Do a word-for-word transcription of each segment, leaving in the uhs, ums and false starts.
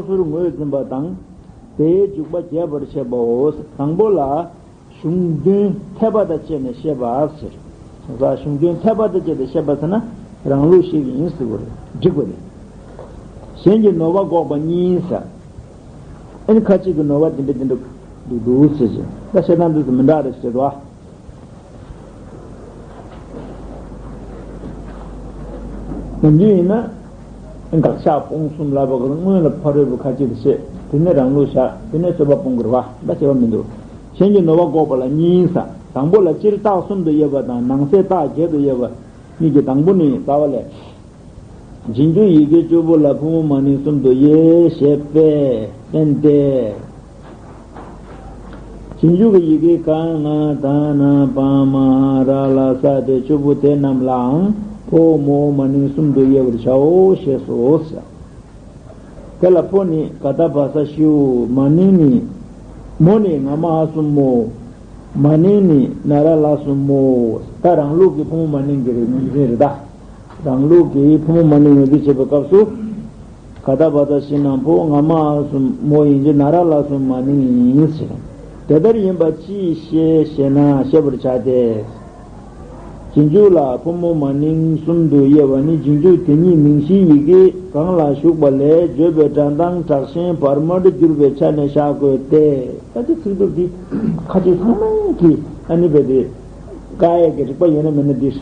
ཟུར་ངོས་འཛིན་པ་དང་། དེའི་འཇུག་པ་རྒྱས་པར་བཤད་པའོ། དང་པོ་ལ། གཞུང་དོན་འཐད་པ་དང་བཅས་ནས་བཤད་པ་ཟེར། གཞུང་དོན་འཐད་པ་དང་བཅས་ཏེ་བཤད་པ་ཟེར་ན། རང་ལུགས་ཤིག་ཡིན་ཟེར་བ་རེད། འགྲིག་པ་རེད། གཞན་གྱི་ནོར་བ་འགོག་པ་གཉིས་ཟེར། ཨ་ནི་ཁ་ཅིག་གི་ནོར་བ་དེ་འདྲ་དེ་འདྲ་འདུག་འདུག་ཟེར་གྱི། ད་བཤད་སྟངས་འདི་ཚོ་མི་འདྲ་རེད་ཟེར་བ། ནམ་རྒྱུན་ཡིན་ན། དགག་བཞག་སྤོང་གསུམ་ལབ་པ་གི་སྔོན་ལ་ཕ་རོལ་པོ་ཁ་ཅིག་ཏུ་བཤད། དེ་ནས་རང་ལུགས་བཞག། དེ་ནས་རྩོད་པ་སྤོང་དགོས་རེད་བ། ད་བྱེད་པ་མི་འདུག་གཞན་གྱི་ནོར་བ་འགོག་པ་ལ་གཉིས་ཟེར། དང་པོ་ལ་སྤྱིར་རྟགས་གསུམ་དུ་དབྱེ་བ་དང་ནང་གསེས་རྟགས་བརྒྱད་དུ་དབྱེ་བ་གཉིས་ཀྱི། དང་པོ་ནི་རྩ་བ་ལས། རྗེས་འཇུག་ཡི་གེ་བཅུ་པོ་ལ་ཕོ་མོ་མ་ནིང་གསུམ་དུ་དབྱེ་ཞེས་པས་བསྟན་ཏེ། རྗེས་འཇུག་གི་ཡི་གེ་ག་ང་ད་ན་པ་མ་ར་ལ་ས་སྟེ་བཅུ་པོ་དེ་རྣམས་ལའང་ཕོ་མོ་མ་ནིང་གསུམ་དུ་དབྱེ་བར་བྱའོ་ཞེས་སོ། དེ་ལ་ཕོ་ནི་ག་ད་བ་ས་ཤིའུ། མ་ནིང་ནི། མོ་ནི་ང་མ་ཨ་གསུམ་མོ། མ་ནིང་ནི་ན་ར་ལ་གསུམ་མོ། ད་རང་ལུགས་ཀྱི་ཕོ་མོ་མ་ནིང་གི་རེད། ངོས་འཛིན་རེད་ད། རང་ལུགས་ཀྱི་ཕོ་མོ་མ་ནིང་ངོས་འཛིན་བྱེད་པའི་སྐབས་སུ། ག་ད་བ་ད་ཤི་ན་ཕོ། ང་མ་ཨ་གསུམ་མོ་ཡིན་གྱི། ན་ར་ལ་གསུམ་མ་ནིང་ཡིན་ཟེར། དེ་ལྟར་ཡིན་པ་ཅིའི་ཕྱིར་ཞེ་ན། ཤེས་པར་བྱ་སྟེ། རྗེས་འཇུག་ལ་ཕོ་མོ་མ་ནིང་གསུམ་དུ་དབྱེ་བ་ནི། རྗེས་འཇུག་དེ་ཉིད་མིང་གཞིའི་ཡི་གེ་གང་ལ་ཞུགས་པ་ལས་བརྗོད་པའི་སྒྲ་གདངས་དྲག་ཞན་བར་མར་གྱུར་པའི་ཆ་ནས་བཞག་དགོས་ཏེ། ད་ལྟའི་ཚིག་སྡུད་འདི་ཁ་ཅིག་ཚང་མ་གིས་ཨ་ནི་བས་ཏེ་བཀག་ཡས་ཀྱི་རིག་པ་ཡོད་ན་མེད་ན་འདི་རེད།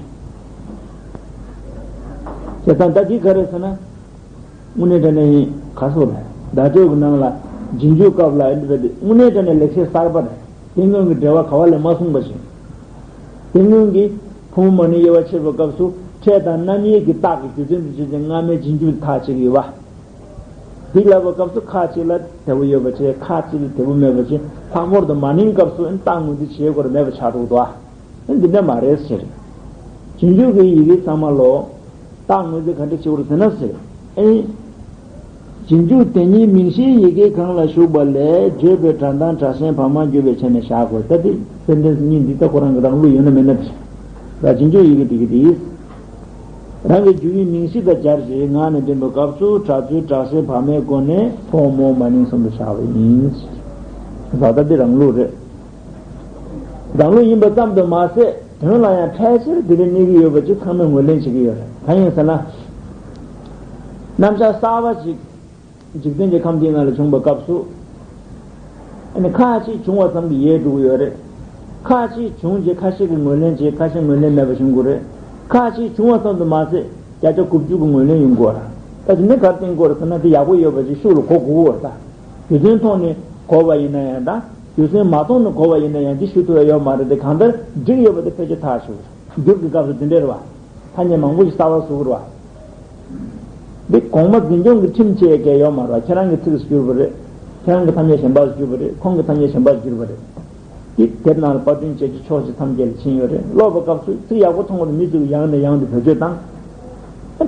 བྱས་ཙང་ད་འདི་ག་རེ་ཟེར་ན། དངོས་གནས་དྲང་གནས་ཡིན་ག་སོགས་རེད། བརྡ་སྤྲོད་ཀྱི་ནང་ལ་རྗེས་འཇུག་སྐབས་ལ་ཨ་ནི་བས་ཏེ་དངོས་གནས་དྲང་གནས་ལེགས་བཤད་གསར་པ་རེད། དེ་སྔོན་གྱི་འགྲེལ་བ་ག་བ་ལས་མ་གསུངས་པ་ཞིག་དེ་སྔོན་གྱི་ཕོ་མོ་མ་ནིང་དབྱེ་བ་ཕྱེ་བའི་སྐབས་སུ་ཕྲད་དང་རྣམ་དབྱེ་གི་རྟགས་ཀྱི་རྒྱུ་མཚན་དུ་བྱས་ཏེ་སྔ་མའི་རྗེས་འཇུག་ཐག་བཅད་ཀྱི་ཡོད་པ། འདི་ལབ་པའི་སྐབས་སུ་ཁ་ཅིག་ལ་དལ་པོ་ཡོད་པ་བྱས། ཁ་ཅིག་ལ་དལ་པོ་མེད་པ་བྱས། ལྷག་པར་དུ་མ་ནིང་སྐབས་སུ་རྟགས་ངོས་འཛིན་བྱེད་དགོས་རེད་མེད་པ་ཆགས་འདུག་དོ། འདི་འདྲ་མ་རེད་ཟེར། རྗེས་འཇུག་གི་ཡི་གེ་ཚང་མ་ལོ། རྟགས་ངོས་འཛིན་ག་འདྲ་བྱེད་དགོས་རེད་ཟེར་ན་ཟེར། ཨེ། རྗེས་འཇུག་དེ་ཉིད་མིང་གཞིའི་ཡི་གེ་གང་ལ་ཞུགས་པ་ལས་བརྗོད་པའི་སྒྲ་གདངས་དྲག་ཞན་བར་མར་གྱུར་པའི་ཆ་ནས་བཞག་དགོས། ད་དེ་སེན་ཊེན་སི་གཉིས་འདི་ད་ཁོ་རང་གི་རང་ལུགས་ཡོད་ན་མེད་ན་དེ། ད་རྗེས་འཇུག་ཡི་གེ་དེ་གི་དེ། རང་གི་འཇུག་ཡུལ་མིང་གཞི་དང་སྦྱར་ཞིང་ངག་ནས་འདོན་པའི་སྐབས་སུ་སྒྲ་ཚུལ་དྲག་ཞན་བར་མའི་སྒོ་ནས་ཕོ་མོ་མ་ནིང་གསུམ་དུ་བཞག་པ་ཡིན། ད་ལྟ་འདི་རང་ལུགས་རེད། རང་ལུགས་ཡིན་པ་ཙམ་དུ་མ་ཟད། དོན་ལ་ཡང་ཕལ་ཆེར་དེ་ལས་གནས་ཀྱི་ཡོད་པ་ཅིག་ཚང་མས་ངོས་ལེན་བྱེད་ཀྱི་ཡོད་རེད། གང་ཡིན་ཟེར་ན། རྣམ་གཞག་གསར་པ་ཅིག་འཇིག་རྟེན་གྱི་ཁམས་འདིའི་ནང་ལ་བྱུང་བའི་སྐབས་སུ། ཨ་ནི་ཁ་ཅིག་བྱུང་བ་ཙམ་གྱིས་ཡལ་འགྲོ་གི་ཡོད་རེད། ཁ་ཅིག་བྱུང་རྗེས་ཁ་ཤས་ཀྱིས་ངོས་ལེན་བྱས། ཁ་ཤས་ངོས་ལེན་མེད་པ་བྱུང་དགོས་རེད། ཁ་ཅིག་བྱུང་བ་ཙམ་དུ་མ་ཟད། བརྒྱ་ཆ་དགུ་བཅུ་གིས་ངོས་ལེན་ཡོང་དགོས་རེད། ད་དེ་ནི་ག་རེ་བསྟན་དགོས་རེད་ཟེར་ན། དེ་ཡག་པོ་ཡོད་པ་ཅིག་ཤུགས་ལ་གོ་དགོས་རེད་ད། རྒྱུ་མཚན་ཐོག་ནས་གོ་བ་ཡིན་ན་ཡང་དང་། རྒྱུ་མཚན་མ་མཐོང་ནས་གོ་བ་ཡིན་ན་ཡང་འདི་ཞུ་ཐུབ་ཡ་ཡོད་མ་རེད་དེ། གང་ལྟར་འགྲིག་ཡོད་པ་དེ་ཕལ་ཆེར་ཐག་ཆོད། འགྱུར་གྱི་སྐབས་སུ་འདི་འདྲ་རེད་བ། ཐ་སྙད་མང་པོ་ཞིག་གསར་བ་བཟོ་དགོས་རེད་བ། འདི་གོང་མ་འཛིན་སྐྱོང་གི་ཁྲིམས་བཅས་ཀྱི་ཡོད་མ་རེད་བ། ཁྱེད་རང་གི་ཚིགས་སུ་གྱུར་པ་རེད། ཁྱེད་རང་གི་ཐ་སྙད་གཞན་པ་སུ་གྱུར་པ་རེད། ཁོང་གི་ཐ་སྙད་གཞན་པ་སུ་གྱུར་པ་རེད། འདི་དེབ་ནང་ལ་པར་སྐྲུན་བྱས་ཀྱི་ཕྱོགས་བཞི་མཚམས་བརྒྱད་ལ་ཕྱིན་ཡོད་རེད། ཀློག་པའི་སྐབས་སུ་ཚིག་ཡག་པོ་མཐོང་བ་དང་མི་ཚོས་ཡང་ནས་ཡང་དུ་བེད་སྤྱོད་བཏང་།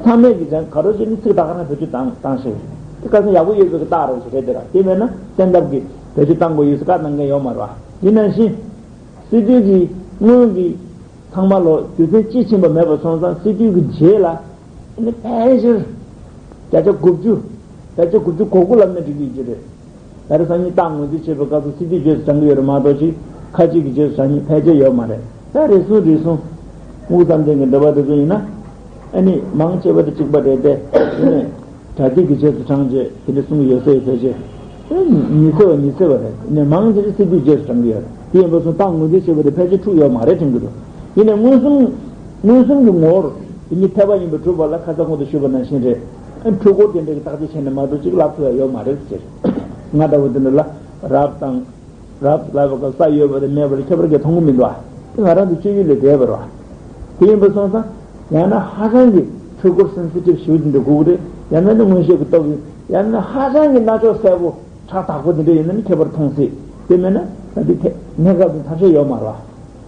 ཚང་མས་ཀྱི་ཀྱང་ག་རེ་བྱས་ནས་ཚིག་ད་ག་རང་བེད་སྤྱོད་བཏང་བཏང་ཤེས། དེ་ཁ་སང་ཡག་པོ་ཡོད་པའི་རྟགས་རེད་ཟེར་རེད་དེ་ར། དེ་མེད་ན་གསལ་འདེབས་ཀྱིས་བེད་སྤྱོད་བཏང་དགོས་ཡོད་ཟེར་བཀའ་གནང་མཁན་ཡོད་མ་རེད་བ། དེ་ནང་བཞིན། སི་ཏུ་གི་སྔོན་གྱི་ཚང་མ་ལོ་རྒྱུ་མཚན་ཅི་ཕྱིན་པ་མེད་པ་སོང་ཙང་། སི་ཏུ་གི་རྗེས་ལ་ནི་ཕལ་ཆེར་བརྒྱ་ཆ་དགུ་བཅུ། བརྒྱ་ཆ་དགུ་བཅུ་གོ་དགུ་ལབ་ན་འགྲིག་གི་ཡོད་ཀྱི་རེད། ད་རེས་སང་ཉིན་རྟགས་ངོས་འཛིན་བྱེད་པའི་སྐབས་སུ་སི་ཏུའི་རྗེས་སུ་འབྲང་གི་ཡོད་རེད་མ་གཏོགས་ཅིག་ཁ་ཅིག་གི་རྗེས་སུ་འབྲང་མཁན་ཕལ་ཆེར་ཡོད་མ་རེད། ད་རེ་ཟུང་རེ་ཟུང་དངུལ་ཙམ་ལྡན་གྱི་འགྲེལ་པ་དེ་ཚོ་ཡིན་ན། ཨ་ནི་མང་ཆེ་བ་དེ་གཅིག་པ་རེད་དེ། དེ་ནས་སྒྲ་སྡུད་ཀྱི་རྗེས་སུ་འབྲང་བྱས་དེ་འདྲ་གསུང་གི་ཡོད་ས་ཡོད་ས་ཆེ། ཨ་ནི་ཉི་ཚེ་བ་ཉི་ཚེ་བ་རེད། ཨ་ནི་མང་ཆེ་ཆེ་སི་ཏུའི་རྗེས་སུ་འབྲང་གི་ཡོད་རེད། དེ་ཡིན་པ་སོང་རྟགས་ངོས་འཛིན་བྱེད་པ་དེ་ཕལ་ཆེར་འཁྲུག་ཡོད་མ་རེད་དྲན་གྱི་འདུག་ཡིན་ནའི་མངོན་སུམ། མངོན་སུམ་གྱི་ངོ་བོར་དེ་ཉིད་འཐད་པ་ཡིན་པར་གྲུབ་པ་ལ་ཁ་སང་གོང་དུ་ཞུས་པ་ནང་བཞིན་རེད། ཨ་ནི་འཁྲུལ་འཁོར་དེ་འདྲ་གི་བརྟག་དཔྱད་བྱས་ནས་མ་གཏོགས་ཅིག་ལབ་ཐུབ་ཡ་ཡོད་མ་རེད་ཟེར། ང་ལྟ་བུ་དེ་འདྲ་ལ་རབ་དང་། རབ་ལབ་པ་ག་ས་ཡོད་པ་དང་མེད་པ་ལ་ཁྱད་པར་གང་མཐོང་གི་མི་འདུག་ཨ། དེ་ང་རང་ཚོ་སྤྱོད་ཡུལ་ལས་འདས་པ་རེད་བ། དེ་ཡིན་པ་སོང་ཙང་། ཡང་ན་ཧ་ཅང་གི་འཁྲུལ་འཁོར་སེན་སི་ཊིབ་ཞེ་པོ་ཅིག་འདྲ་དགོས་ཀྱི་རེད། ཡང་ན་ནི་མངོན་ཤེས་ཀྱི་སྟོབས་ཀྱིས། ཡང་ན་ཧ་ཅང་གི་རྣ་ཅོག་གསལ་པོ་ཁྲག་དག་པོ་དེ་འདྲ་ཡིན་ན་ནི་ཁྱད་པར་མཐོང་སྲིད། དེ་མེད་ན་ད་འདི་ཐད་གནས་སྐབས་སུ་ཐབས་ཤེས་ཡོད་མ་རེད་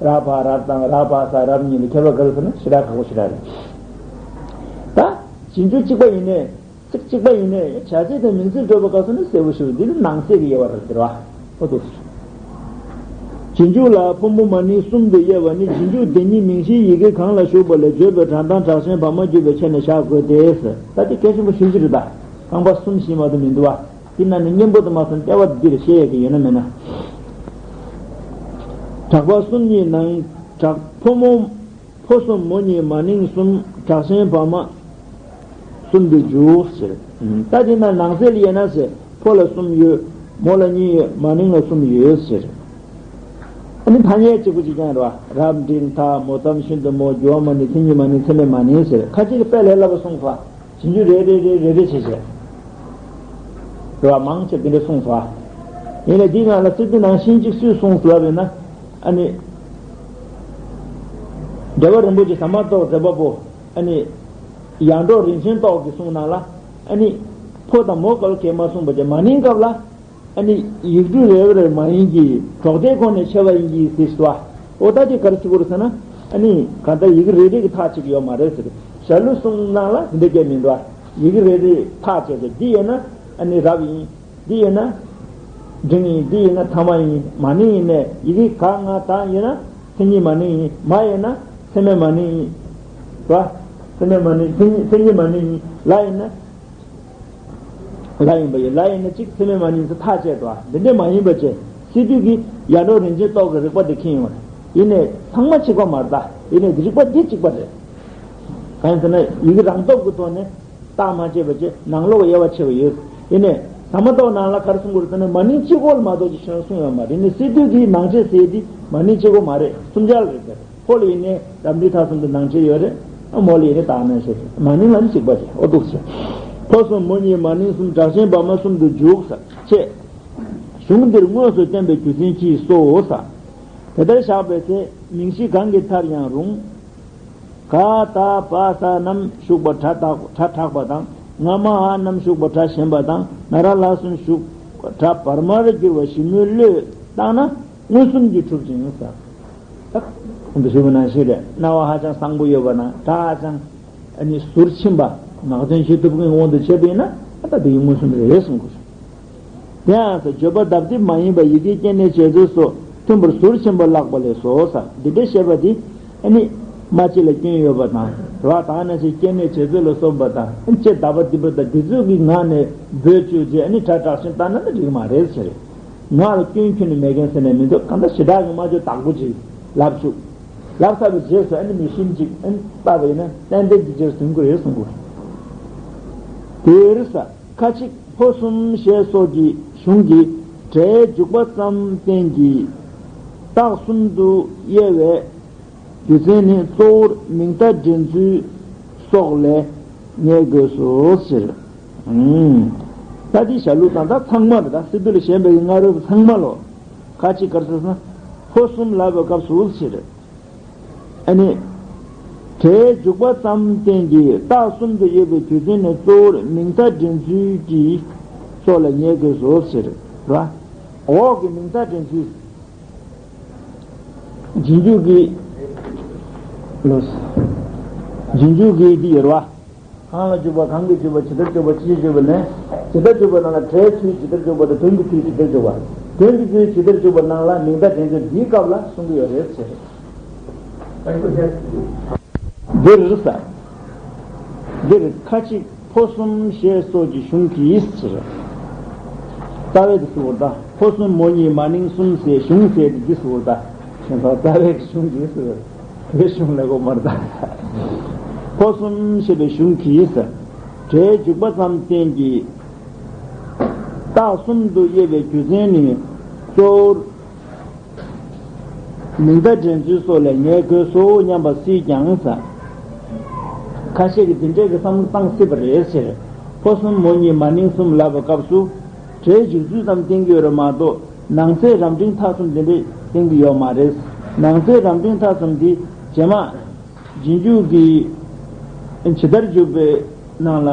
བ། རབ་བ་རབ་དང་རབ་བ་ས་རབ་གཉིས་ལ་ཁྱད་པར་ག་རེ་ཟེར་ན་ཞེ་དྲག་ཁག་པོ་ཞེ་དྲག་རེད། ད་རྗེས་འཇུག་གཅིག་པ་ཡིན་ནའི། ཚིག་གཅིག་པ་ཡིན་ནའི་བྱ་ཚིག་དང་མིང་ཚིག་འགྲོ་བའི་སྐབས་སུ་ནི་གསལ་པོ་ཞིག་འདི་ནི་ནང་གསེས་ཀྱི་དབྱེ་བ་རེད་ཟེར་བ། ཨོ་ཏོ། རྗེས་འཇུག་ལ་ཕོ་མོ་མ་ནིང་གསུམ་དུ་དབྱེ་བ་ནི། རྗེས་འཇུག་དེ་ཉིད་མིང་གཞིའི་ཡི་གེ་གང་ལ་ཞུགས་པ་ལས་བརྗོད་པའི་སྒྲ་གདངས་དྲག་ཞན་བར་མར་གྱུར་པའི་ཆ་ནས་བཞག་དགོས་ཏེ་ཟེར། ད་དེ་གལ་ཆེན་པོ་ཞེ་ཅིག་རེད་ད། རྐང་པ་གསུམ་ཞིག་མ་གཏོགས་མི་འདུག་བ། དེ་ན་ནི་གཉེན་པོ་དུ་མ་སོང་ལྟེ་བ་འདིར་བཤད་ཡས་ཀྱི་ཡོད་ན་མེད་ན། གྲགས་པ་གསུམ་གཉིས་ནང་གྲགས་ཕོ་མོ། ཕོ་གསུམ་མོ་གཉིས་མ་ནིང་གསུམ། གྲགས་ཆེན་བར་མ་གསུམ་དུ་འཇུག་ཟེར། ད་དེ་ན་ནང་གསེས་ལ་ཡིན་ན་ཟེར། ཕོ་ལ་གསུམ་ཡོད། མོ་ལ་གཉིས་ཡོད། མ་ནིང་ལ་གསུམ་ཡོད་ཟེར། ཨ་ནི་ཐ་སྙད་གཅིག་པུ་གཅིག་རྐྱང་རེད་བ། རབ་འབྲིང་ཐ། མོ་ཙམ་ཤིན་ཏུ་མོ། རྒྱུ་བ་མ་ནིང་། མཚན་ཉིད་མ་ནིང་། མཚན་མེད་མ་ནིང་ཟེར། ཁ་ཅིག་གིས་དཔེ་ལས་སླ་པོ་གསུངས་སོ། རྗེས་འཇུག་རེ་རེ་རེ་རེ་རེ་བྱས་བྱས། རེ་བ་མང་ཆེ་འདི་འདྲ་གསུངས་སོ། ཡིན་ནའི་འདིའི་ནང་ལ་སི་ཏུ་ནང་བཞིན་གཅིག་སུས་གསུངས་ལབ་ཡིན་ན། ཨ་ནི། རྒྱལ་བ་རིན་པོ་ཆེ་ཟ་མ་ཏོག་མཛད་པ་པོ། ཨ་ནི། ཡར་འབྲོག་རིན་ཆེན་ཏོག་གིས་གསུངས་ནང་ལ། ཨ་ནི། ཕོ་དང་མོ་སྐབས་ལ་གས་མ་གསུངས་པ་བྱས། མ་ནིང་སྐབས་ལ། ཨ་ནི་ཡིག་འབྲུ་རེ་བ་རེ་མ་ཡིན་གྱི་གྲོགས་དེ་ཁོ་ནས་ཆེ་བ་ཡིན་གྱི་ཟེར་སོ། འོ་ད་དེ་ག་རེ་ཟེར་དགོས་རེད་ཟེར་ན། ཨ་ནི་གང་ལྟར་ཡི་གེ་རེ་རེ་གི་ཐག་གཅིག་ཡོད་མ་རེད་ཟེར། ཞྭ་ལུ་གསུམ་ནང་ལ་དེ་འདྲ་སྐད་མི་འདུག་ཡི་གེ་རེ་རེ་ཐག་བཅད་དེ་འདི་ཡིན་ན་ཨ་ནི་རབ་ཡིན། འདི་ཡིན་ན་འབྲིང་ཡིན། འདི་ཡིན་ན་ཐ་མ་ཡིན། མ་ནིང་ཡིན་ནས་ཡི་གེ་ག་ང་དང་ཡིན་ན་མཚན་ཉིད་མ་ནིང་ཡིན། མ་ཡིན་ན་མཚན་མེད་མ་ནིང་ཡིན། ར། མཚན་མེད་མ་ནིང་། མཚན་ཉིད་མཚན་ཉིད་མ་ནིང་ཡིན། ལ་ཡིན་ན། ལ་ཡིན་པ་ཡིན། ལ་ཡིན་ན་གཅིག་མཚན་མེད་མ་ནིང་ཟེར་ཐག་བཅད་དོ། འདི་འདྲས་མ་ཡིན་པ་བྱས། སི་ཏུ་གིས་ཡར་འབྲོག་རིན་ཆེན་ཏོག་གི་རིགས་པ་འདི་མཁྱེན་ཡོང་བ་རེད། ཡིན་ནའི་ཚང་མ་གཅིག་པ་མ་རེད་ད། ཡིན་ནའི་འདི་རིགས་པ་འདི་གཅིག་པ་རེད། གང་ཡིན་ཟེར་ན་ཡི་གེ་རང་སྟོབས་ཀྱི་ཐོག་ནས་བརྟག་མ་དཔྱད་པ་བྱས་ནང་ལོགས་དབྱེ་བ་ཕྱེ་བ་ཡོད། ཡིན་ནའི་ཟ་མ་ཏོག་ནང་ལ་ག་རེ་གསུང་གི་རེད་ཟེར་ན་མ་ནིང་གཅིག་པོ་ལ་མ་གཏོགས་ཅིག་གཞན་གསུངས་ཡོད་མ་རེད། ཡིན་ནའི་སི་ཏུ་གིས་ནང་ཆེན་ཟེར་དེ་མ་ནིང་གཅིག་པོ་མ་རེད། གསུམ་ཆར་རེད་ཟེར། ཕོ་ལ་ཡིན་ནའི་རབ་འབྲིང་ཐ་གསུམ་དུ་ནང་ཆེན་ཡོད་རེད། མོ་ལ་ཡིན་ནའི་དག་ནང་ཆེན། མ་ནིང་ལ་ནི་གཅིག་པ་རེད། ཨོ་འདུག་ཟེར། ཕོ་གསུམ་མོ་གཉིས་མ་ནིང་གསུམ། གྲགས་ཆེན་བར་མ་གསུམ་དུ་འཇུག་ཟེར་བྱས། གཞུང་འདིར་དངོས་སུ་བསྟན་པའི་རྒྱུ་མཚན་གྱིས་སོ་ཟེར། དེ་ལྟར་བཞག་པའི་ཚེ་མིང་གཞི་གང་གི་མཐར་ཡང་རུང་། ག་ད་བ་ས་རྣམས་ཞུགས་པ་སྒྲ་དྲག་སྒྲ་དྲག་པ་དང་། ང་མ་འ་རྣམས་ཞུགས་པ་སྒྲ་ཞན་པ་དང་། ན་ར་ལ་གསུམ་ཞུགས་པ་སྒྲ་བར་མར་གྱུར་པ་ཞིབ་མོའི་བློས་བཏང་ན་མངོན་སུམ་གྱིས་གྲུབ་ཅིང་ཟེར། ད་གོང་དུ་ཞུས་པ་ནང་བཞིན་རེད། རྣ་བ་ཧ་ཅང་བཟང་པོ་ཡོད་པ་དང་། སྒྲ་ཧ་ཅང་ཨ་ནི་ཟུར་ཕྱིན་པ། ངག་དོན་ཤེས་ཐུབ་མཁན་དབང་དུ་བྱས་པ་ཡིན་ན་ད་དེ་ཡིན་མངོན་སུམ་རེད་གསུང་དགོས། དེ་ཡང་ཟེར། བརྗོད་པ་ལྡབ་ལྡིབ་མ་ཡིན་པ། ཡི་གེའི་སྐྱེ་གནས་བྱེད་ཚུལ་སོགས་མཐུན་པར་ཟུར་ཕྱིན་པ་ལགས་པ་ལས་སོ་ཟེར། འདི་འདྲའི་བཤད་པ་འདི་ཨ་ནི་མ་གཅིག་ལ་སྐྱོན་ཡོད་པ་དང་། རེད་བ། དེ་ནང་བཞིན་སྐྱེ་གནས་བྱེད་ཚུལ་ལ་སོགས་པ་དང་། ལྕེ་ལྡབ་པ་ལྡིབ་པ་དང་འདི་ཚོ་གི་ངག་ནས་འབོད་བཅུག་རྗེས་ཨ་ནི་སྒྲ་དྲག་ཞན་བཏང་ན་ནི་འགྲིག་མ་རེད་ཟེར། ངག་ལ་སྐྱོན་ཁྱོན་ནས་མེད་མཁན་ཟེར་ནས་མི་འདུག་གང་ལྟར་ཞེ་དྲག་གི་སྨྲ་བརྗོད་དག་པོ་ཅིག་ལབ་བཅུག་ལབ་ཚར་བའི་རྗེས་སུ་ཨ་ནི་མི་ཤིན་ཅིག་ཨ་ནི་བལྟས་པ་ཡིན་ན་ཏན་ཏན་གྱི་རྗེས་སུ་ཐོན་གྱི་རེད་གསུང་གི་རེད། དེར་ཟེར། ཁ་ཅིག་ཕོ་གསུམ་ཞེས་སོགས་ཀྱི་གཞུང་གིས་སྒྲའི་འཇུག་པ་ཙམ་བསྟན་གྱི་རྟགས་གསུམ་དུ་དབྱེ་བའི་རྒྱུ་མཚན་ནི་གཙོ་བོར་མིང་མཐའ་འདྲེན་ཚུལ་སོགས་ལས་ངེས་དགོས་སོ་ཟེར། ཨུམ། ད་འདི་ཞྭ་ལུ་དང་ད་ཚང་མ་རེད། ད་སི་ཏུ་ལ་ཞེན་པའི་སྔ་རོལ་པ་ཚང་མ་ལོ། ཁ་ཅིག་ག་རེ་ཟེར་ན་ཕོ་གསུམ་ལབ་པའི་སྐབས་སུ་ཟེར། ཨ་ནི། སྒྲའི་འཇུག་པ་ཙམ་བསྟན་གྱི་རྟགས་གསུམ་དུ་དབྱེ་བའི་རྒྱུ་མཚན་ནི་གཙོ་བོར་མིང་མཐའ་འདྲེན་ཚུལ་གྱི་སོགས་ལ་ངེས་དགོས་སོ་ཟེར། ར། འོག་གི་མིང་མཐའ་འདྲེན་ཚུལ། རྗེས་འཇུག་གི། ལོས། རྗེས་འཇུག་གི་འདི་ཡོད་ར། གང་ལ་འཇུག་པ། གང་གིས་འཇུག་པ། ཇི་ལྟར་འཇུག་པ། ཅི་ཕྱིར་འཇུག་པ་ནས། ཇི་ལྟར་འཇུག་པ་ནང་ལ་སྒྲའི་ཚུལ་ཇི་ལྟར་འཇུག་པ་དང་། དོན་གྱི་ཚུལ་ཇི་ལྟར་འཇུག་པ། དོན་གྱི་ཚུལ་ཇི་ལྟར་འཇུག་པ་ནང་ལ་མིང་མཐའ་འདྲེན་ཚུལ་འདིའི་སྐབས་ལ་གསུང་གི་ཡོད་རེད་ཟེར། འདིར་ཟེར། འདིར་ཁ་ཅིག་ཕོ་གསུམ་ཞེས་སོགས་ཀྱི་གཞུང་གིས་ཟེར། རྩ་བའི་དེ་ཟེར་བ་ད། ཕོ་གསུམ་མོ་གཉིས་མ་ནིང་གསུམ་ཟེར་གཞུང་ཟེར་དེ་འདི་ཟེར་བ་ད། ཞེས་པ་རྩ་བའི་གཞུང་གིས་ཟེར། བོད་གཞུང་ལ་གོ་མར་ད། ཕོ་གསུམ་ཞེས་པའི་གཞུང་གིས་ཟེར། སྒྲའི་འཇུག་པ་ཙམ་བསྟན་གྱི་རྟགས་གསུམ་དུ་དབྱེ་བའི་རྒྱུ་མཚན་ནི་གཙོ་བོར་མིང་མཐའ་འདྲེན་ཚུལ་སོགས་ལས་ངེས་དགོས་སོ་སྙམ་པ་སྲིད་ཀྱང་ཟེར། ཁ་ཤས་ཀྱིས་འདི་འདྲའི་གི་བསམ་བློ་བཏང་སྲིད་པ་རེད་ཟེར། ཕོ་གསུམ་མོ་གཉིས་མ་ནིང་གསུམ་ལབ་པའི་སྐབས་སུ་སྒྲའི་འཇུག་ཚུལ་ཙམ་བསྟན་གྱི་ཡོད་རེད་མ་གཏོགས་ནང་གསེས་རབ་འབྲིང་ཐ་གསུམ་འདི་འདྲས་བསྟན་གྱི་ཡོད་མ་རེད། ནང་གསེས་རབ་འབྲིང་ཐ་གསུམ་འདི་རྗེས་མ། རྗེས་འཇུག་གི་ཇི་ལྟར་འཇུག་པའི་ནང་ལ་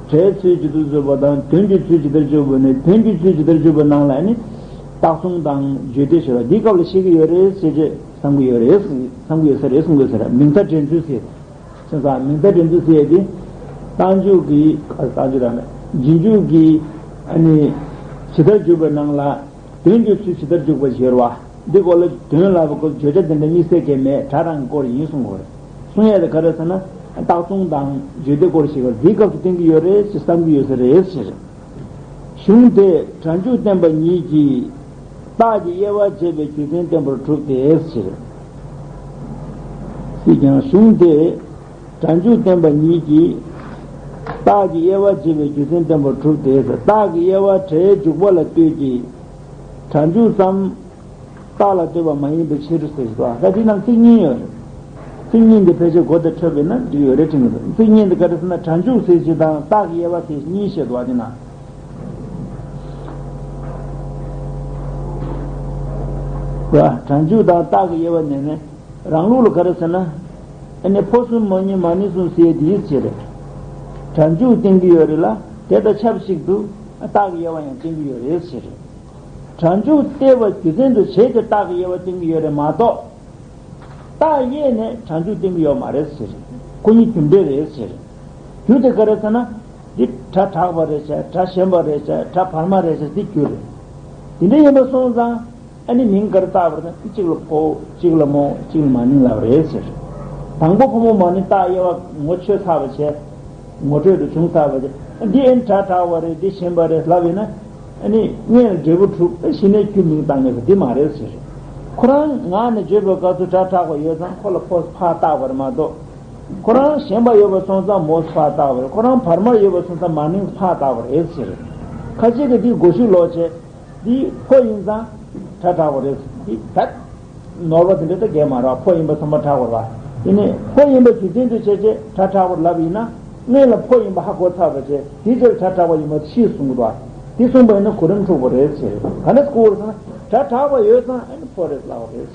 སྒྲའི་ཚུལ་ཇི་ལྟར་འཇུག་པ་དང་དོན་གྱི་ཚུལ་ཇི་ལྟར་འཇུག་པ་ནས་དོན་གྱི་ཚུལ་ཇི་ལྟར་འཇུག་པའི་ནང་ལ་ནི་རྟགས་གསུམ་དང་བརྗོད་བདེ་ཞེས་པ་འདིའི་སྐབས་ལ་བཤད་ཀྱི་ཡོད་རེད་ཟེར་བྱས་བསམ་གྱི་ཡོད་རེད། བསམ་གྱི་ཡོད་ས་རེད་གསུང་དགོས་ཟེར། མིང་མཐའ་འདྲེན་ཚུལ་ཟེར། བྱས་ཙང་མིང་མཐའ་འདྲེན་ཚུལ་ཟེར་ཡས་དེ་རྟགས་འཇུག་གི་རྟགས་འཇུག་རང་རེད། རྗེས་འཇུག་གི་ཨ་ནི་ཇི་ལྟར་འཇུག་པའི་ནང་ལ། དོན་གྱི་ཚུལ་ཇི་ལྟར་འཇུག་པ་ཞེས་པ། འདི་སྐོར་ལ་དོན་ལབ་པའི་སྐོར་བརྗོད་བྱ་དེ་འདྲ་གཉིས་སེ་གས་མེད། སྒྲ་རང་གི་སྐོར་ཡིན་གསུང་དགོས་རེད། གསུང་ཡས་དེ་ག་རེ་ཟེར་ན། རྟགས་མཚུངས་དང་བརྗོད་བདེ་སྐོར་ཞིག་ག་འདིའི་སྐབས་སུ་བསྟན་གྱི་ཡོད་རེད་ཅེས་བསམ་གྱི་ཡོད་ས་རེད་ཟེར། གཞུང་དེས་སྒྲ་འཇུག་བསྟན་པ་ཉིད་ཀྱིས་རྟགས་ཀྱི་དབྱེ་བ་འབྱེད་པའི་རྒྱུ་མཚན་བསྟན་པར་གྲུབ་སྟེ་ཟེར། སྲིད་ཀྱང་གཞུང་དེས་སྒྲ་འཇུག་བསྟན་པ་ཉིད་ཀྱིས་རྟགས་ཀྱི་དབྱེ་བ་འབྱེད་པའི་རྒྱུ་མཚན་བསྟན་པར་གྲུབ་སྟེ་ཟེར། རྟགས་ཀྱི་དབྱེ་བ་སྒྲའི་འཇུག་པ་ལ་ལྟོས་ཀྱི། སྒྲ་འཇུག་ཙམ། རྟགས་ལ་ལྟོས་པ་མ་ཡིན་པའི་ཕྱིར་ཟེར་གྱི་འདུག་ད་འདི་ནང་ཚིག་གཉིས་ཡོད་རེད། ཚིག་གཉིས་འདི་ཕལ་ཆེར་གོ་བདེ་འཕྲོད་པས་ན་འགྲིག་ཡོད་རེད་དྲན་གྱི་འདུག་ཚིག་གཉིས་འདི་ག་རེ་ཟེར་ན་སྒྲ་འཇུག་ཟེར་གྱི་དང་རྟགས་ཀྱི་དབྱེ་བ་ཟེར་གཉིས་བཤད་འདུག་བ་འདི་ན། སྒྲ་འཇུག་དང་རྟགས་ཀྱི་དབྱེ་བ་ནས་ནས་རང་ལུགས་ལ་ག་རེ་ཟེར་ན། ཨ་ནི་ཕོ་གསུམ་མོ་གཉིས་མ་ནིང་གསུམ་ཟེར་དེའི་ཕྱིར། སྒྲ་འཇུག་བསྟན་གྱི་ཡོད་རེད་ལ་དེ་དང་ཆབས་ཅིག་ཏུ་རྟགས་ཀྱི་དབྱེ་བ་ཡང་བསྟན་གྱི་ཡོད་རེད་ཟེར། སྒྲ་འཇུག་སྟེར་བ་རྒྱུ་མཚན་དུ་བྱས་ཏེ་རྟགས་ཀྱི་དབྱེ་བ་བསྟན་གྱི་ཡོད་རེད་མ་གཏོགས། རྟགས་དབྱེ་ནས་སྒྲ་འཇུག་བསྟན་གྱི་ཡོད་མ་རེད་ཟེར། ཁོ་གཉིས་རྒྱུ་འབྲས་རེད་ཟེར། རྒྱུ་དེ་ག་རེ་ཟེར་ན། འདི་སྒྲ་གྲགས་པ་རེད་བྱས་སྒྲ་ཞན་པ་རེད་བྱས་སྒྲ་བར་མ་རེད་བྱས་འདི་རྒྱུ་རེད། དེ་འདྲ་ཡིན་པ་སོང་ཙང་ཨ་ནི་མིང་ག་རེ་བཏགས་པ་རེད་ན་གཅིག་ལ་ཕོ་གཅིག་ལ་མོ་གཅིག་ལ་མ་ནིང་ལབ་རེད་ཟེར། དང་པོ་ཕོ་མོ་མ་ནིང་རྟགས་དབྱེ་བ་ངོ་ཆོད་ཚར་བ་བྱས། ངོ་སྤྲོད་དུ་བྱུང་ཚར་བ་དེ། འདི་ཨེ་ནི་སྒྲ་གྲགས་པ་རེད་འདི་ཞན་པ་རེད་ལབ་ཡིན་ན། ཨ་ནི་སྔོན་ལ་འབྲས་བུ་གྲུབ་ཨེ་གཞི་ནས་རྒྱུ་མིང་བཏགས་ངེས་པ་འདི་མ་རེད་ཟེར། ཁོ་རང་ངག་ནས་བརྗོད་པའི་སྐབས་སུ་སྒྲ་གྲགས་པ་ཡོད་ཙང་ཁོ་ལ་ཕོ་ཕར་བཏགས་པ་རེད་མ་གཏོགས། ཁོ་རང་ཞན་པ་ཡོད་པ་སོང་ཙང་མོ་ཕར་བཏགས་པ་རེད། ཁོ་རང་བར་མ་ཡོད་པ་སོང་ཙང་མ་ནིང་ཕར་བཏགས་པ་རེད་ཟེར། ཁ་ཅིག་གིས་འདི་གོ་ཤུགས་ལོག་བྱས། འདི་ཕོ་ཡིན་ཙང་སྒྲ་གྲགས་པ་རེད། འདི་ད་ནོར་བ་དེ་འདྲ་ད་གས་མ་རེད་བ། ཕོ་ཡིན་པ་ཚང་མ་གྲགས་པ་རེད་བ། དེ་ནས་ཕོ་ཡིན་པ་རྒྱུ་མཚན་དུ་བྱས་རྗེས་སྒྲ་གྲགས་པ་ལབ་ཡིན་ན། སྔོན་ལ་ཕོ་ཡིན་པ་ཧ་གོ་ཚར་བ་བྱས་དེའི་རྗེས་སྒྲ་གྲགས་པ་ཡིན་པ་ཕྱིས་གསུང་གི་འདུག་བ། དེ་གསུངས་པ་ཡིན་ན་གོ་རིམ་འཁྲུག་པ་རེད་ཟེར། ག་ནས་གོ་བར་སོང་ན་སྒྲ་གྲགས་པ་ཡོད་ཙང་ཨ་ནི་ཕོ་རེད་ལབ་པ་རེད་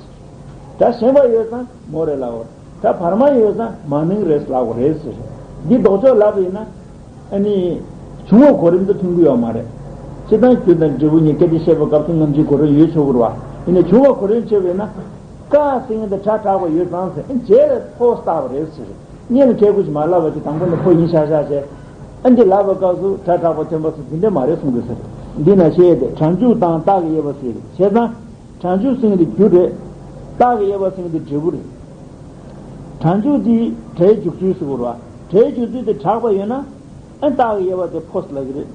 ཟེར། སྒྲ་ཞན་པ་ཡོད་ཙང་མོ་རེད་ལབ་པ་རེད། ད་བར་མ་ཡོད་ཙང་མ་ནིང་རེད་ལབ་དགོས་རེད་ཟེར། འདི་ལྡོག་ཕྱོགས་ལབ་ཡིན་ན། ཨ་ནི། བྱུང་བ་གོ་རིམ་དུ་མཐུན་གྱི་ཡོད་མ་རེད། སྤྱིར་བཏང་རྒྱུ་དང་འབྲས་བུ་གཉིས་སྐད་ཆ་བཤད་པའི་སྐབས་སུ་སྔ་ཕྱི་གོ་རིམ་ཡོད་ཆོག་གི་རེད་བ། ཡིན་ནའི་བྱུང་བ་གོ་རིམ་བྱས་པས་ན། ཀ་ཟེར་མཁན་དེ་སྒྲ་གྲགས་པ་ཡོད་ཙང་ཟེར་རྗེས་ལ་ཕོ་བཏགས་པ་རེད་ཟེར། སྔོན་ལ་གལ་ཁུ་ཞིག་མ་ལབ་པ་ཅིག་དང་པོ་ནས་ཕོ་ཡིན་ཤག་ཤག་བྱས། ཨ་འདི་ལབ་པའི་སྐབས་སུ་སྒྲ་གྲགས་པ་ཐོན་པ་སུ་འདི་འདྲ་མ་རེད་གསུང་དགོས་ཟེར། འདི་ན་བཤད་དེ་སྒྲ་འཇུག་དང་རྟགས་ཀྱི་དབྱེ་བ་ཟེར་བྱས་ཙང་། སྒྲ་འཇུག་ཟེར་མཁན་དེ་རྒྱུ་རེད། རྟགས་ཀྱི་དབྱེ་བ་ཟེར་མཁན་དེ་འབྲས་བུ་རེད། སྒྲ་འཇུག་དེ་སྒྲའི་འཇུག་ཚུལ་ཟེར་དགོས་རེད་བ། སྒྲའི་འཇུག་ཚུལ་དེ་གྲགས་པ་ཡོད་ན། ཨ་རྟགས་ཀྱི་དབྱེ་བ་དེ་ཕོ་ཟེར་ལབ་ཀྱི་རེད།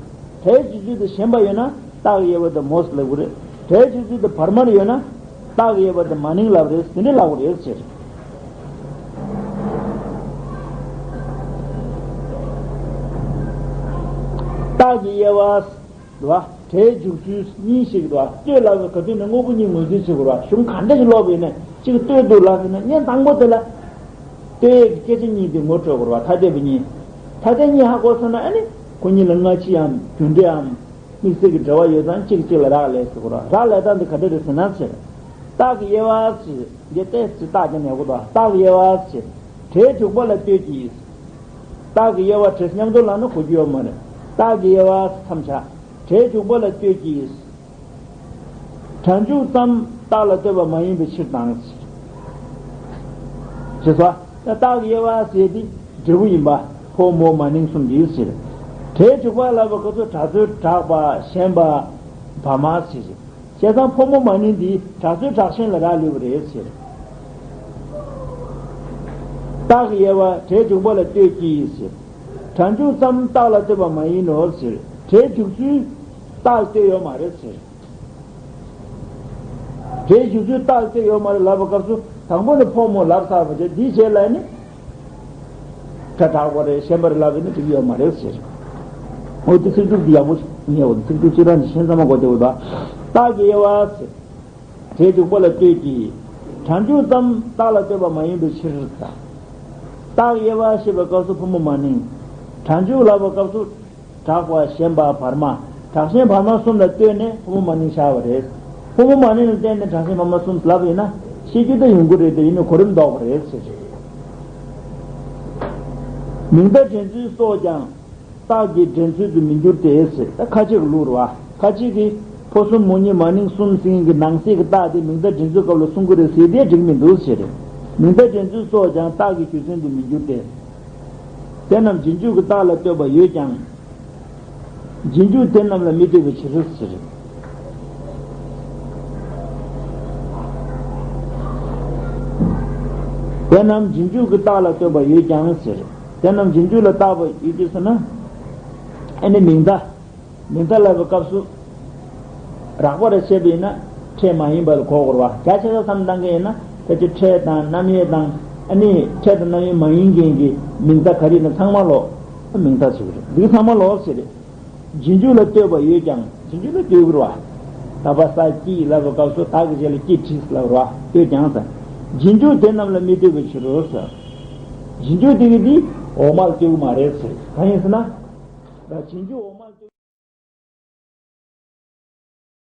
སྒྲའི་འཇུག་ཚུལ་དེ་ཞན་པ་ཡོད་ན་རྟགས་ཀྱི་དབྱེ་བ་དེ་མོ་ཟེར་ལབ་ཀྱི་རེད། སྒྲའི་འཇུག་ཚུལ་དེ་བར་མར་ཡོད་ན་རྟགས་ཀྱི་དབྱེ་བ་དེ་མ་ནིང་ལབ་རེད་དེ་འདྲ་ལབ་དགོས་རེད་ཟེར། རྟགས་ཀྱི་དབྱེ་བ། འདུག་བ། སྒྲའི་འཇུག་ཚུལ་གཉིས་ཤིག་འདུག་བ། ལྟོས་ལབ་པའི་ག་དུས་ནས་དངོས་པོ་གཉིས་ངོས་འཛིན་བྱེད་དགོས་རེད་བ། གཞུང་ག་འདྲ་ཞིག་ཀློག་པ་ཡིན་ན་གཅིག་ལྟོས་འདུག་ལབ་ཡིན་ན་བརྙན་དང་པོ་དེ་ལ། ལྟོས་ཡས་ཀྱི་སྐད་ཆ་གཉིས་དེ་ངོ་སྤྲོད་དགོས་རེད་བ། ཐ་དད་པའི་གཉིས། ཐ་དད་གཉིས་ཧ་གོ་སོང་ན་ཨ་ནི་ཁོ་གཉིས་ལ་སྔ་ཕྱིའམ་རྒྱུ་འབྲས་འམ། དམིགས་བསལ་གྱི་འབྲེལ་བ་ཡོད་ཙང་གཅིག་གཅིག་ལ་རག་ལས་ཟེར་དགོས་རེད་བ། རག་ལས་སྟངས་དེ་ག་འདྲ་རེད་ཟེར་ན་ཟེར། རྟགས་ཀྱི་དབྱེ་བ་ཟེར། འདི་ཏོག་ཙམ་རྟགས་ཀྱི་ནས་གོ་དང་རྟགས་ཀྱི་དབྱེ་བ་ཟེར། སྒྲའི་འཇུག་པ་ལ་ལྟོས་ཀྱི། རྟགས་ཀྱི་དབྱེ་བ་བྲིས་མཉམ་དུ་ལབ་ན་གོ་རྒྱུ་ཡོད་མ་རེད། རྟགས་ཀྱི་དབྱེ་བ་མཚམས་བཞག་སྒྲའི་འཇུག་པ་ལ་ལྟོས་ཀྱི། སྒྲ་འཇུག་ཙམ་རྟགས་ལ་ལྟོས་པ་མ་ཡིན་པའི་ཕྱིར་དང་། ཞེས་སོ། རྟགས་ཀྱི་དབྱེ་བ་ཟེར་དེ་འབྲས་བུ་ཡིན་པ་ཕོ་མོ་མ་ནིང་གསུམ་གྱི་ཕྱིར། སྒྲའི་འཇུག་པ་ལབ་པ་ག་ཚོད་གྲགས་ཚོད་གྲགས་པ་ཞན་པ་བར་མ་ཟེར། བྱས་ཙང་ཕོ་མོ་མ་ནིང་འདི་གྲགས་ཚོད་གྲགས་ཞན་ལ་རག་ལུས་པ་རེད་ཟེར། རྟགས་ཀྱི་དབྱེ་བ་སྒྲའི་འཇུག་པ་ལ་ལྟོས་ཀྱིས་ཟེར། སྒྲ་འཇུག་ཙམ་རྟགས་ལ་ལྟོས་པ་མ་ཡིན་ནོ་ཟེར། སྒྲའི་འཇུག་ཚུལ་རྟགས་ལ་ལྟོས་ཡོད་མ་རེད་ཟེར། སྒྲའི་འཇུག་ཚུལ་རྟགས་ལ་ལྟོས་ཡོད་མ་རེད་ལབ་པའི་སྐབས་སུ་དང་པོ་ནས་ཕོ་མོ་ལབ་ཚར་བ་བྱས་འདིའི་རྗེས་ལ་ནི། སྒྲ་གྲགས་པ་རེད་ཞན་པ་རེད་ལབ་ཡིན་ན་འགྲིག་གི་ཡོད་མ་རེད་ཟེར། འོ་དེ་ཚིག་སྒྲུབ་འདི་ཡག་པོ་ཉེ་བ་ཚིག་སྒྲུབ་སྤྱི་དང་ཞན་ཙམ་མ་གོ་བདེ་བོ་དང་། རྟགས་ཀྱི་དབྱེ་བ་ཟེར། སྒྲའི་འཇུག་པ་ལ་ལྟོས་ཀྱིས། སྒྲ་འཇུག་ཙམ་རྟགས་ལ་ལྟོས་པ་མ་ཡིན་པའི་ཕྱིར་དང་། རྟགས་ཀྱི་དབྱེ་བ་ཤེས་པའི་སྐབས་སུ་ཕོ་མོ་མ་ནིང་། སྒྲ་འཇུག་ལབ་པའི་སྐབས་སུ། གྲགས་པ་ཞན་པ་བར་མ། གྲགས་ཞན་བར་མ་གསུམ་ལ་ལྟོས་ནས་ཕོ་མོ་མ་ནིང་བཞག་པ་རེད། ཕོ་མོ་མ་ནིང་ལ་བརྟེན་ནས་གྲགས་ཞན་བར་མ་གསུམ་ལབ་ཡིན་ན་ཤེས་རྒྱུ་དེ་ཡོང་གི་རེད་དེ་ཡིན་ནའི་གོ་རིམ་ལྡོག་པ་རེད་ཟེར། མིང་མཐའ་འདྲེན་ཚུལ་སོགས་ཀྱང་རྟགས་ཀྱི་འདྲེན་ཚུལ་དུ་མི་འགྱུར་ཏེ་ཟེར། ད་ཁ་ཅིག་གི་ལུགས་རེད་བ། ཁ་ཅིག་གིས་ཕོ་གསུམ་མོ་གཉིས་མ་ནིང་གསུམ་ཟེར་མཁན་གྱི་ནང་གསེས་ཀྱི་རྟགས་དེ་མིང་མཐའ་འདྲེན་ཚུལ་སྐབས་ལ་གསུང་གི་རེད་ཟེར་དེ་འགྲིག་མི་འདུག་ཟེར། མིང་མཐའ་འདྲེན་ཚུལ་སོགས་ཀྱང་རྟགས་ཀྱི་རྒྱུ་མཚན་དུ་མི་འགྱུར་ཏེ། དེ་རྣམས་རྗེས་འཇུག་གི་རྟགས་ལ་ལྟོས་པ་ཡོད་ཀྱང་། རྗེས་འཇུག་དེ་རྣམས་ལ་མི་ལྟོས་པའི་ཕྱིར་ཟེར། དེ་རྣམས་རྗེས་འཇུག་གི་རྟགས་ལ་ལྟོས་པ་ཡོད་ཀྱང་ཟེར། དེ་རྣམས་རྗེས་འཇུག་ལ་ལྟོས་པ་ཡོད་ཀྱང་ཟེར་ན། ཨ་ནི་མིང་མཐའ། མིང་མཐའ་ལབ་པའི་སྐབས་སུ། རགས་པ་རེ་བྱས་པ་ཡིན་ན་ཕྲད་མ་ཡིན་པ་ལ་གོ་དགོས་རེད་བ། རྒྱ་ཆེ་ས་བསམ་བཏང་མཁན་ཡིན་ན་ཕལ་ཆེར་ཕྲད་དང་རྣམ་དབྱེ་དང་ཨ་ནི་ཕྲད་དང་རྣམ་དབྱེ་མ་ཡིན་མཁན་གྱི་མིང་མཐའ་ག་རེ་ཡིན་ན་ཚང་མ་ལོག་མིང་མཐའ་ཟེར་གྱི་རེད། འདི་ཚང་མ་ལོག་ཟེར་རེད། རྗེས་འཇུག་ལ་ལྟོས་པ་ཡོད་ཀྱང་། རྗེས་འཇུག་ལ་ལྟོས་དགོས་རེད་བ། ད་བ་ས་སྐྱིད་ལབ་པའི་སྐབས་སུ་ད་གི་རྗེས་ལ་སྐྱིད་བྲིས་ལབ་རེད་བ། ལྟོས་ཀྱང་ཟེར། རྗེས་འཇུག་དེ་རྣམས་ལ་མི་ལྟོས་པའི་ཕྱིར་རོ་ཟེར། རྗེས་འཇུག་དེ་གི་འདི་འོག་མ་ལ་ལྟོས་གི་མ་རེད་ཟེར། གང་ཡིན་ཟེར་ན། ད་རྗེས་འཇུག་འོག་མ་ལ་ལྟོས།